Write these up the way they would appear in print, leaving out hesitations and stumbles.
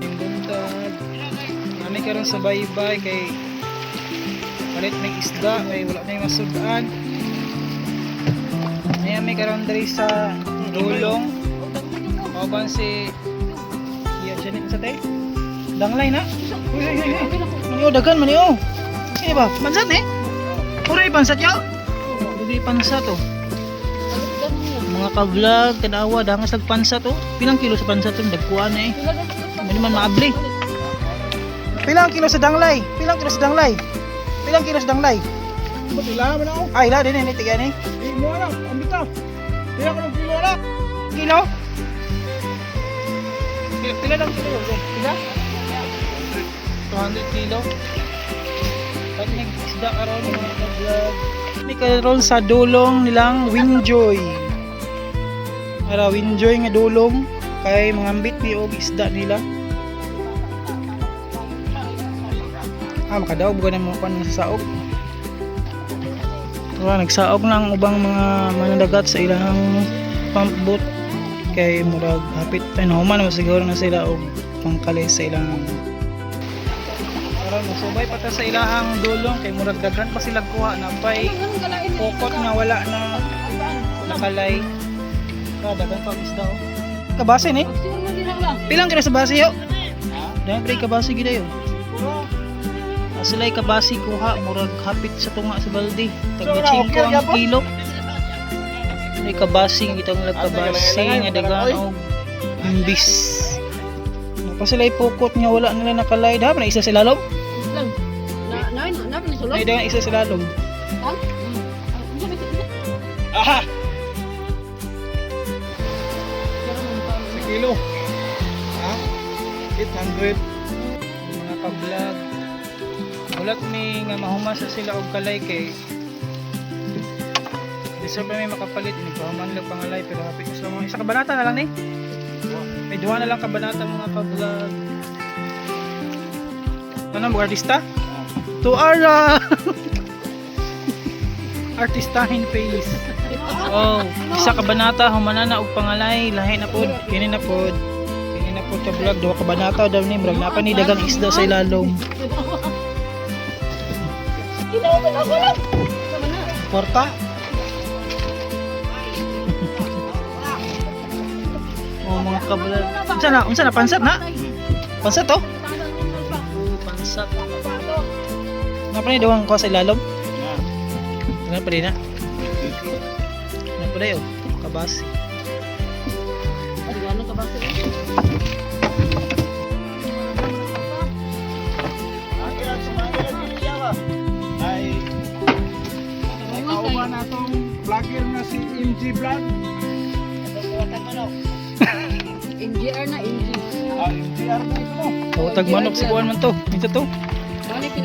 Yung buntag. Nami karon sa baybay kay palit may isda kay wala may masudaan. Nami karon diri sa dulong. Kauban si Iya, Janet sa tay. Danglay na. Uy, uy, uy, uy. Maniyo dagan maniyo. Kini ba? Pansat eh. Puro pansat yo. Hindi pansat oh. Mga ka-vlog, tanawa, dangas nagpansat oh. Pilang kilo sa pansat to? Dagkuan na eh. Hindi man maabli. Pilang kilo sa danglay? Pilang kilo sa danglay? Pilang kilo sa danglay? Ba't ila man ako? Ay, ila din eh, tiga ni. Di mo na, ambita. Pila ko ng kilo na. Kilo? Pila, pila lang kilo yun? Pila? 200 kilo. Pag nag-isda karon mga ka-vlog. May karon sa dulong nilang Winjoy. Ara Winjoy nga dulong kay mga ambit ni og isda nila. Ah, makadaog ba na mo kuan sa saog? Wala, nagsaog na ang ubang mga manadagat sa ilang pump boat kay murag hapit ay nahuman naman siguro na sila og pangkalay sa ilang aron mosubay pa ta sa ilahang dulong kay murag daghan pa sila kuha na pay pukot nga wala na nakalay. Ah, daghan pa og isda oh. Kabase ni pilang kilo sa base yo? Dahil pre kabase gid ayo. Ah, sila ay kabase kuha murag hapit sa tunga sa balde tagba 5 ang kilo. May kabasing itong lagkabasing nga dagan og imbis. Pa sila ipukot nga wala nila nakalay. Dapat na isa sa lalom. Ay dagan isa sa lalom. Aha! Sa kilo. Ha? 800. Mga ka-vlog. Ulat mi nga mahuman sa sila og kalay kay deserve pa may makapalit ini pahuman lang pangalay pero hapit sa mga isa kabanata na lang ni. May duha na lang kabanata mga ka-vlog. Ano mo artista? Tuara. Artistahin face. Oh, isa ka banata humana na og pangalay, lahi na pod, kini na pod. Kini na pod ka vlog, duha ka banata daw ni murag napa ni dagang isda sa ilalom. Porta. Oh, mga ka-vlog. Unsa na? Unsa na pansat na? Pansat to? Oh, pansat. Napa ni duwang ko sa ilalom? Napa din na? Napa dayo? Kabasi. Ay, kauban na tong vlogger na si MG Vlog. NGR na, NG. Ah, MGR na ito mo. Oh, tagmanok si kuan man to. Ito to. Ano yung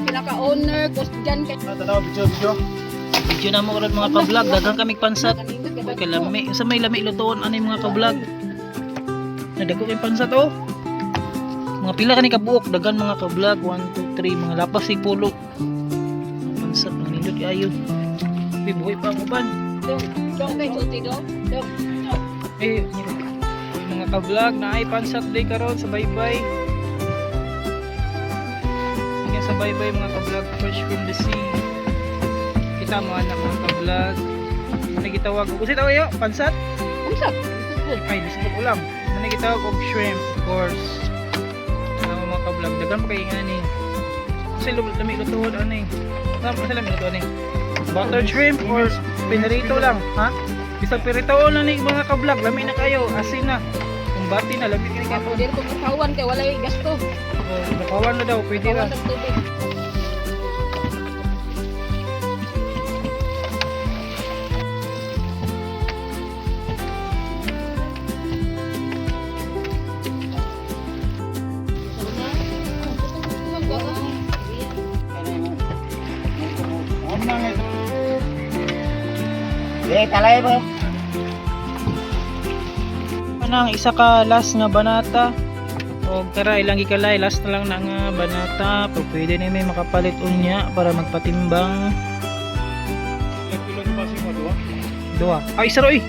pinaka-owner, kus dyan kay Tanaw, video, video. Video na mo karon mga ka-vlog, daghang kaming pansat. Uy, kalami. Sa may lami lutoon ano yung mga ka-vlog. Nadago kay pansat oh. Mga pila kani kabuok, daghan mga ka-vlog, 1 2 3, mga lapas si pulo. Mga pansat mga nindot kaayo. Uy, buhay pa ang uban. Dong, dong kay Chuti dong. Dong. Eh, mga ka-vlog, naay pansat day karon sa baybay. Hanggang sa baybay mga ka-vlog, fresh from the sea. Kita mo anak mga ka-vlog. Ano gitawag? Usi tawag yo, pansat? Unsa? Ay, bisag ulam. Ano gitawag og shrimp, of course. Ano mga ka-vlog, daghan pa kay nga ni. Kasi lami lutuon ano eh. Saan pa sila lutuon eh? Butter shrimp or pinirito lang, ha? Bisag pirito na ni mga ka-vlog, lami na kayo, asin na. Kung bati na, lami kini kayo. Dili ko makawan kay walay gasto. Oh, nakawan na daw, pwede ra. Kawan ng tubig. Ano na nga ito? Ano ang isa ka last nga banata? O tara ilang gikalay last na lang na nga banata. Pag pwede na may makapalit unya para magpatimbang. Ilang kilo sa basi mo, duha? Dua. Ay, isa ra oy.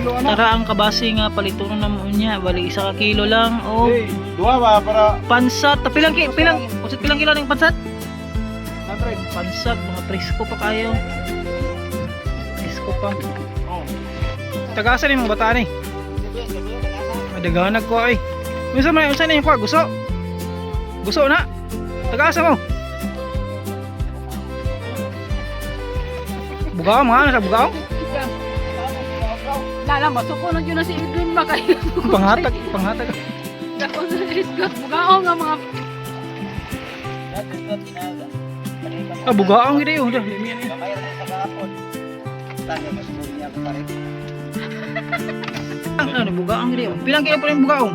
kilo ana. Tara ang kabase nga palitunon na mo niya, bali 1 ka kilo lang o Hey, duha ba para pansat. Ta pilang ki pilang usat pilang kilo ning pansat? 100. Pansat mga presko pa kayo. Presko pa. Oh. Tagasa ni mga bataan eh. Madaghanag ko ay. Unsa man unsa na yung kuha guso? Guso na. Tagasa mo. Bugaw mga sa bugaw. Lala, masuko na yun na si Edwin ba kayo? Panghatag, panghatag. Dako sa Scott, bugaong nga mga Ah, bugaong gid ayo. Dah, lami ani. Ang ano, bugaong gid ayo. Pilang kilo pa rin bugaong?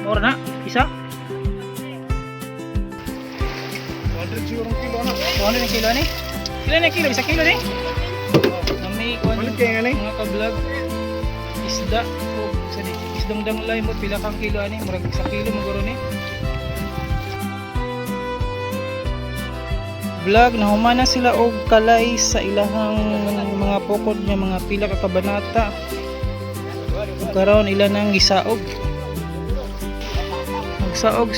Mura na. Isa? 200 siguro ang kilo ana. 200 na kilo ni? Kilo na kilo, 1 kilo ni? Nami kuan Balik kay nga ni. mga ka-vlog. Isda o sa di isdang danglay mo pila kang kilo ani, murag 1 kilo maguro ni. Vlog nahumana sila og kalay sa ilahang mga pokod nga mga pila ka kabanata. Ug karon ila nang gisaog. Nagsaog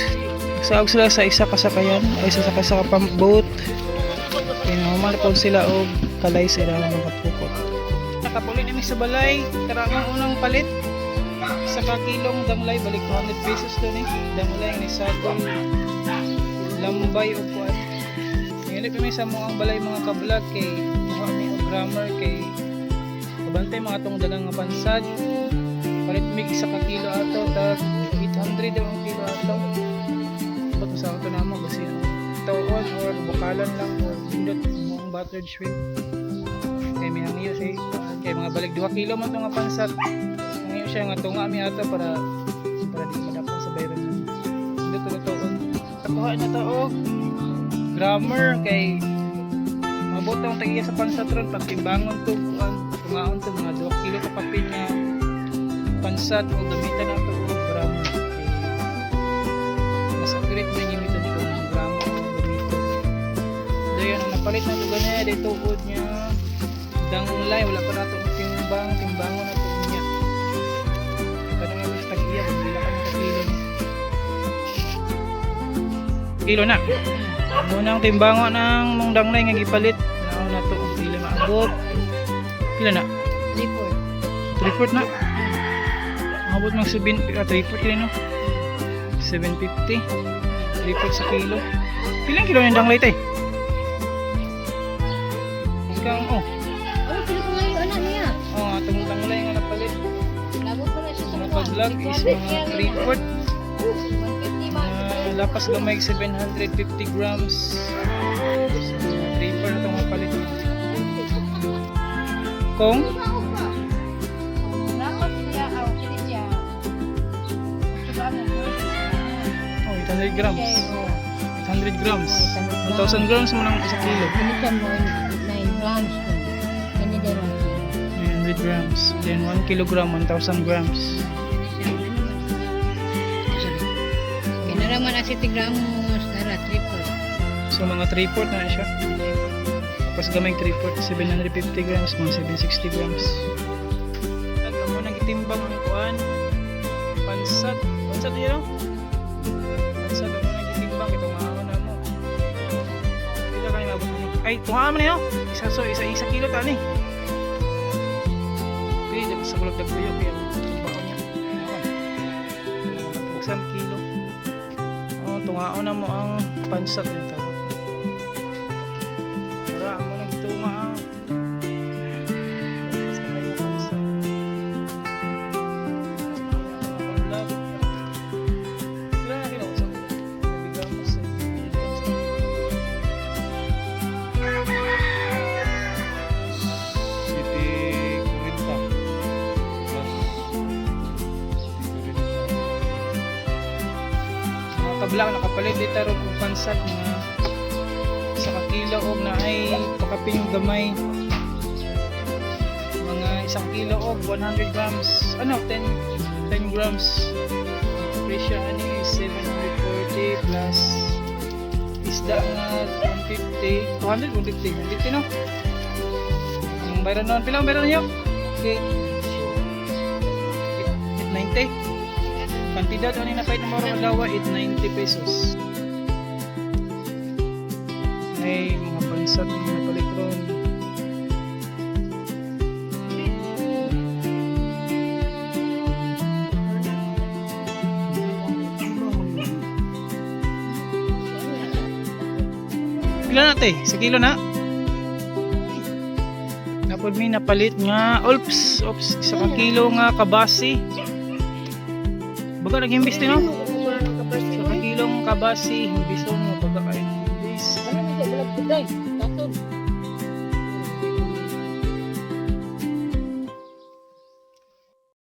nagsaog sila sa isa ka sakayan, ay sa isa ka pump boat. Kaya po sila og kalay sa ilang mga pukot. Nakapuli nami sa balay, tara ang unang palit. Sa kakilong danglay, balik 200 pesos doon eh. Danglay ni sagong lambay o kuan. Ngayon kami sa mga balay mga kablog kay mukha mi og grammar kay kabantay mga atong dalang nga pansad. Palit mig 1 ka kilo ato tag 800 daw ang kilo ato. Dapat sa ato namo kasi tawon or bukalan lang or pindot mo ang buttered shrimp. Kay may hangyo siya. Kay mga balik 2 kilo man to nga pansad. Hangyo siya nga tunga mi ato para para di madapon sa bayran. Pindot to tuon. Nakuha na to og grammar kay mabot ang tag-iya sa pansat ron pagtimbangon to kuan tungaon to mga 2 kilo ka papel nga pansat o gamitan nato og grammar kay mas accurate na gamitan ko ng grammar o gamiton. Dayon ang napalit na to ganyan day tuod niya danglay, wala pa nato ang timbang, timbangon na to niya. Tanong namin sa tag-iya kung pila kami ka kilo ni. Kilo na. Munang timbango ng mong danglay nga gipalit. Nao na to og pila maabot. Pila na? Report. 3/4 na. Maabot mag 7, 3/4 yun no? 750. 3/4 sa kilo. Pilang kilo yung danglay tay? Ikaw, oh. Oh, pila ko ngayon anak niya. Oh, atong danglay nga napalit. Labo pa na siya sa Mga ka-vlog is mga 3/4. 150 man. Lapas gamay 750 grams. So, 3/4 na itong mapalit. Kung Lapas niya, aw, kini siya. Oh, 800 grams. 800 grams. 1,000 grams mo lang 1 kilo. Kini siya mo 9 grams. Kini din 1 kilo. 900 grams. Then 1 kilogram, 1,000 grams. Kini raman ang 70 gramos nara triple. So mga 3/4 na siya. Tapos gamay 3/4, 750 grams, mga 760 grams. At amo nang gitimbang ang kuan. Pansat. Pansat yun no? Pansat amo nang gitimbang itong maano na mo. Pila kayo maabot ni? Ay, tungaan man niyo. Isa so isa isa kilo tani. Pili sa kulog dagbuyo kaya timbangon niya. 1 kilo. Oh, tungaon na mo ang pansat nito. Wala mo nang tunga ang. Basta kayo pansat. Wala na kinausap. Nabigla mo sa City 40 plus City 40. Mga kabla nakapalit dito ron og pansat mga 1 ka kilo og na ay pakapin yung gamay, mga 1 kilo og 100 grams, ano, 10 10 grams. Presyo ani is 740 plus isda nga 150, 200, 150, 150 no. Ang bayran noon, pila ang bayran niyo? Okay. 890. Kantidad ani na pait na maurong adlaw, 890 pesos. Ay, mga pansat mga napalit ron. Pila na, te? Sa kilo na? Napod mi napalit nga ops, ops, 1 ka kilo nga kabasi. Baga naghimbis din, no? 1 ka kilong kabasi, himbison mo baga kayo himbis.